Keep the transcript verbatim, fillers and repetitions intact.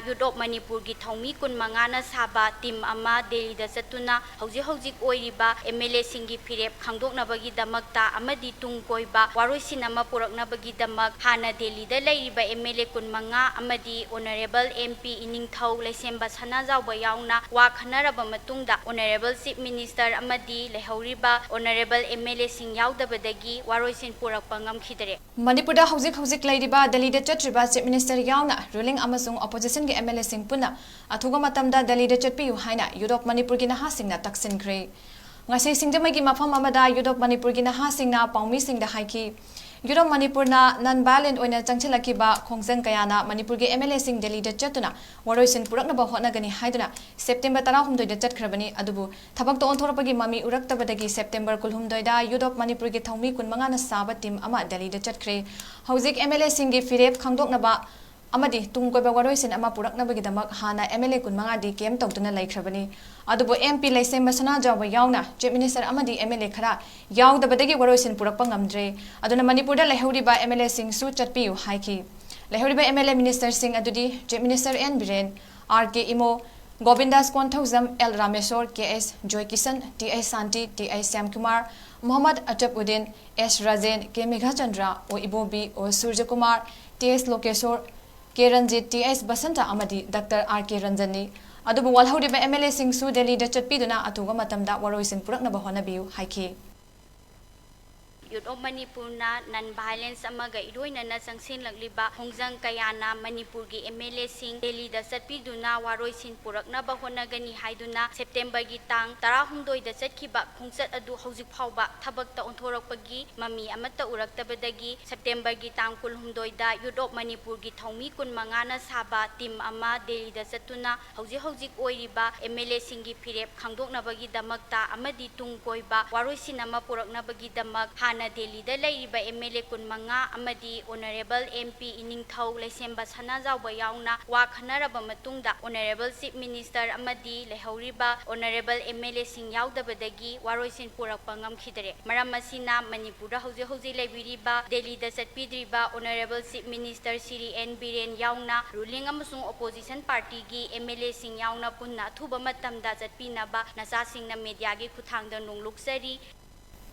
Youth of ꯃꯅꯤꯄꯨꯔꯒꯤ ꯊꯧꯃꯤ ꯀꯨꯟꯃꯉꯥꯅ ꯁꯥꯕ ꯇꯤꯝ ꯑꯃ ꯗꯦꯜꯂꯤꯗ ꯆꯠꯇꯨꯅ ꯍꯧꯖꯤꯛ ꯍꯧꯖꯤꯛ ꯑꯣꯏꯔꯤꯕ ꯑꯦꯝ ꯑꯦꯜ ꯑꯦꯁꯤꯡꯒꯤ ꯐꯤꯔꯦꯞ ꯈꯪꯗꯣꯛꯅꯕꯒꯤꯗꯃꯛꯇ ꯑꯃꯗꯤ ꯇꯨꯡ ꯀꯣꯏꯕ ꯋꯥꯔꯣꯏꯁꯤꯟ ꯑꯃ ꯄꯨꯔꯛꯅꯕꯒꯤꯗꯃꯛ ꯍꯥꯟꯅ ꯗꯦꯜꯂꯤꯗ ꯂꯩꯔꯤꯕ ꯑꯦꯝ ꯑꯦꯜ ꯑꯦ ꯀꯨꯟꯃꯉꯥ ꯑꯃꯗꯤ ꯑꯣꯅꯔꯦꯕꯜ ꯑꯦꯝ ꯄꯤ ꯏꯅꯤꯡꯊꯧ ꯂꯩꯁꯦꯝꯕ ꯁꯅꯥꯖꯥꯎꯕ ꯌꯥꯎꯅ ꯋꯥ ꯈꯟꯅꯔꯕ ꯃꯇꯨꯡꯗ ꯑꯣꯅꯔꯦꯕꯜ ꯆꯤꯐ ꯃꯤꯅꯤꯁꯇꯔ ꯑꯃꯗꯤ ꯂꯩꯍꯧꯔꯤꯕ ꯑꯣꯅꯔꯦꯕꯜ ꯑꯦꯝ ꯑꯦꯜ ꯑꯦꯁꯤꯡ ꯌꯥꯎꯗꯕꯗꯒꯤ ꯋꯥꯔꯣꯏꯁꯤꯟ ꯄꯨꯔꯛꯄ ꯉꯝꯈꯤꯗꯔꯦ꯫ ꯃꯅꯤꯄꯨꯔꯗ ꯍꯧꯖꯤꯛ ꯍꯧꯖꯤꯛ ꯂꯩꯔꯤꯕ ꯗꯦꯜꯂꯤꯗ ꯆꯠꯇ꯭ꯔꯤꯕ ꯆꯤꯐ ꯃꯤꯅꯤꯁꯇꯔ ꯌꯥꯎꯅ ꯔꯨꯂꯤꯡ ꯑꯃꯁꯨꯡ ꯑꯣꯄꯣꯖꯤꯁꯟꯒꯤ ꯑꯦꯝ ꯑꯦꯜ ꯑꯦꯁꯤꯡ ꯄꯨꯟꯅ ꯑꯊꯨꯕ ꯃꯇꯝꯗ ꯗꯦꯜꯂꯤꯗ ꯆꯠꯄꯤꯌꯨ ꯍꯥꯏꯅ ꯌꯨꯠ ꯑꯣꯐ ꯃꯅꯤꯄꯨꯔꯒꯤ ꯅꯍꯥꯁꯤꯡꯅ ꯇꯛꯁꯤꯟꯈ꯭ꯔꯦ꯫ ꯉꯁꯤ ꯁꯤꯡꯖꯃꯩꯒꯤ ꯃꯐꯝ ꯑꯃꯗ ꯌꯨꯠ ꯑꯣꯐ ꯃꯅꯤꯄꯨꯔꯒꯤ ꯅꯍꯥꯁꯤꯡꯅ ꯄꯥꯎꯃꯤꯁꯤꯡꯗ ꯍꯥꯏꯈꯤ꯫ ꯌꯨꯠ ꯑꯣꯐ ꯃꯅꯤꯄꯨꯔꯅ ꯅꯟ ꯚꯥꯏꯑꯣꯂꯦꯟ ꯑꯣꯏꯅ ꯆꯪꯁꯤꯜꯂꯛꯈꯤꯕ ꯈꯣꯡꯖꯪ ꯀꯌꯥꯅ ꯃꯅꯤꯄꯨꯔꯒꯤ ꯑꯦꯝ ꯑꯦꯜ ꯑꯦꯁꯤꯡ ꯗꯦꯜꯂꯤꯗ ꯆꯠꯇꯨꯅ ꯋꯥꯔꯣꯏꯁꯤꯟ ꯄꯨꯔꯛꯅꯕ ꯍꯣꯠꯅꯒꯅꯤ ꯍꯥꯏꯗꯨꯅ ꯁꯦꯞꯇꯦꯝꯕꯔ ꯇꯔꯥꯍꯨꯝꯗꯣꯏꯗ ꯆꯠꯈ꯭ꯔꯕꯅꯤ꯫ ꯑꯗꯨꯕꯨ ꯊꯕꯛꯇ ꯑꯣꯟꯊꯣꯔꯛꯄꯒꯤ ꯃꯃꯤ ꯎꯔꯛꯇꯕꯗꯒꯤ ꯁꯦꯞꯇꯦꯝꯕꯔ ꯀꯨꯟꯍꯨꯝꯗꯣꯏꯗ ꯌꯨꯠ ꯑꯣꯐ ꯃꯅꯤꯄꯨꯔꯒꯤ ꯊꯧꯃꯤ ꯀꯨꯟꯃꯉꯥꯅ ꯁꯥꯕ ꯇꯤꯝ ꯑꯃ ꯗꯦꯜꯂꯤꯗ ꯆꯠꯈ꯭ꯔꯦ꯫ ꯍꯧꯖꯤꯛ ꯑꯦꯝ ꯑꯦꯜ ꯑꯦꯁꯤꯡꯒꯤ ꯐꯤꯔꯦꯞ ꯈꯪꯗꯣꯛꯅꯕ ꯑꯃꯗꯤ ꯇꯨꯡ ꯀꯣꯏꯕ ꯋꯥꯔꯣꯏꯁꯤꯟ ꯑꯃ ꯄꯨꯔꯛꯅꯕꯒꯤꯗꯃꯛ ꯍꯥꯟꯅ ꯑꯦꯝ ꯑꯦꯜ ꯑꯦ ꯀꯨꯟꯃꯉꯥꯗꯤ ꯀꯦꯝ ꯇꯧꯗꯨꯅ ꯂꯩꯈ꯭ꯔꯕꯅꯤ꯫ ꯑꯗꯨꯕꯨ ꯑꯦꯝ ꯄꯤ ꯂꯩꯁꯦꯝꯕ ꯁꯅꯥꯖꯥꯎꯕ ꯌꯥꯎꯅ ꯆꯤꯐ ꯃꯤꯅꯤꯁꯇꯔ ꯑꯃꯗꯤ ꯑꯦꯝ ꯑꯦꯜ ꯑꯦ ꯈꯔ ꯌꯥꯎꯗꯕꯗꯒꯤ ꯋꯥꯔꯣꯏꯁꯤꯟ ꯄꯨꯔꯛꯄ ꯉꯝꯗ꯭ꯔꯦ꯫ ꯑꯗꯨꯅ ꯃꯅꯤꯄꯨꯔꯗ ꯂꯩꯍꯧꯔꯤꯕ ꯑꯦꯝ ꯑꯦꯜ ꯑꯦꯁꯤꯡꯁꯨ ꯆꯠꯄꯤꯌꯨ ꯍꯥꯏꯈꯤ꯫ ꯂꯩꯍꯧꯔꯤꯕ ꯑꯦꯝ ꯑꯦꯜ ꯑꯦ ꯃꯤꯅꯤꯁꯇꯔꯁꯤꯡ ꯑꯗꯨꯗꯤ chief minister N Biren, R K Imo, Govindas Konthoujam, L Rameshwor, K S Joykishan, T H Shanti, T H Shyamkumar, Mohammad Achabuddin, S Rajen, K Meghachandra, O Ibobi, O Surjakumar, T H Lokeshwar, K Ranjit, T H Basanta ꯑꯃꯗꯤ ꯗꯥꯛꯇꯔ ꯑꯥꯔ ꯀꯦ ꯔꯟꯖꯟꯅꯤ꯫ ꯑꯗꯨꯕꯨ ꯋꯥꯜꯍꯧꯔꯤꯕ ꯑꯦꯝ ꯑꯦꯜ ꯑꯦꯁꯤꯡꯁꯨ ꯗꯦꯜꯂꯤꯗ ꯆꯠꯄꯤꯗꯨꯅ ꯑꯊꯨꯕ ꯃꯇꯝꯗ ꯋꯥꯔꯣꯏꯁꯤꯟ ꯄꯨꯔꯛꯅꯕ ꯍꯣꯠꯅꯕꯤꯌꯨ ꯍꯥꯏꯈꯤ꯫ ꯌꯨꯠ ꯑꯣꯐ ꯃꯅꯤꯄꯨꯔꯅ ꯅꯟ ꯚꯥꯏꯑꯣꯂꯦꯟꯁ ꯑꯃꯒ ꯏꯔꯣꯏꯅꯅ ꯆꯪꯁꯤꯜꯂꯛꯂꯤꯕ ꯈꯣꯡꯖꯪ ꯀꯌꯥꯅ ꯃꯅꯤꯄꯨꯔꯒꯤ ꯑꯦꯝ ꯑꯦꯜ ꯑꯦꯁꯤꯡ ꯗꯦꯜꯂꯤꯗ ꯆꯠꯄꯤꯗꯨꯅ ꯋꯥꯔꯣꯏꯁꯤꯟ ꯄꯨꯔꯛꯅꯕ ꯍꯣꯠꯅꯒꯅꯤ ꯍꯥꯏꯗꯨꯅ ꯁꯦꯞꯇꯦꯝꯕꯔꯒꯤ ꯇꯥꯡ ꯇꯔꯥꯍꯨꯝꯗꯣꯏꯗ ꯆꯠꯈꯤꯕ ꯈꯣꯡꯆꯠ ꯑꯗꯨ ꯍꯧꯖꯤꯛ ꯐꯥꯎꯕ ꯊꯕꯛꯇ ꯑꯣꯟꯊꯣꯔꯛꯄꯒꯤ ꯃꯃꯤ ꯑꯃꯠꯇ ꯎꯔꯛꯇꯕꯗꯒꯤ ꯁꯦꯞꯇꯦꯝꯕꯔꯒꯤ ꯇꯥꯡ ꯀꯨꯟꯍꯨꯝꯗꯣꯏꯗ ꯌꯨꯠ ꯑꯣꯐ ꯃꯅꯤꯄꯨꯔꯒꯤ ꯊꯧꯃꯤ ꯀꯨꯟꯃꯉꯥꯅ ꯁꯥꯕ ꯇꯤꯝ ꯑꯃ ꯗꯦꯜꯂꯤꯗ ꯆꯠꯇꯨꯅ ꯍꯧꯖꯤꯛ ꯍꯧꯖꯤꯛ ꯑꯣꯏꯔꯤꯕ ꯑꯦꯝ ꯑꯦꯜ ꯑꯦꯁꯤꯡꯒꯤ ꯐꯤꯔꯦꯞ ꯈꯪꯗꯣꯛꯅꯕꯒꯤꯗꯃꯛꯇ ꯑꯃꯗꯤ ꯇꯨꯡ ꯀꯣꯏꯕ ꯋꯥꯔꯣꯏꯁꯤꯟ ꯑꯃ ꯄꯨꯔꯛꯅꯕꯒꯤꯗꯃꯛ ꯍꯥꯟꯅ ꯗꯦꯜꯂꯤꯗ ꯂꯩꯔꯤꯕ M L A ꯀꯨꯟꯃꯉꯥ ꯑꯃꯗꯤ Honourable M P ꯏꯅꯤꯡꯊꯧ ꯂꯩꯁꯦꯝꯕ ꯁꯅꯥꯖꯥꯎꯕ ꯌꯥꯎꯅ ꯋꯥ ꯈꯟꯅꯔꯕ ꯃꯇꯨꯡꯗ Honourable Chief Minister ꯑꯃꯗꯤ ꯂꯩꯍꯧꯔꯤꯕ Honourable M L Aꯁꯤꯡ ꯌꯥꯎꯗꯕꯗꯒꯤ ꯋꯥꯔꯣꯏꯁꯤꯟ ꯄꯨꯔꯛꯄ ꯉꯝꯈꯤꯗꯔꯦ꯫ ꯃꯔꯝ ꯑꯁꯤꯅ ꯃꯅꯤꯄꯨꯔꯗ ꯍꯧꯖꯤꯛ ꯍꯧꯖꯤꯛ ꯂꯩꯕꯤꯔꯤꯕ, ꯗꯦꯜꯂꯤꯗ ꯆꯠꯄꯤꯗ꯭ꯔꯤꯕ Honourable Chief Minister Shri N Biren ꯌꯥꯎꯅ ruling ꯑꯃꯁꯨꯡ opposition partyꯒꯤ M L Aꯁꯤꯡ ꯌꯥꯎꯅ ꯄꯨꯟꯅ ꯑꯊꯨꯕ ꯃꯇꯝꯗ ꯆꯠꯄꯤꯅꯕ ꯅꯆꯥꯁꯤꯡꯅ mediaꯒꯤ ꯈꯨꯠꯊꯥꯡꯗ ꯅꯣꯡꯂꯨꯛꯆꯔꯤ꯫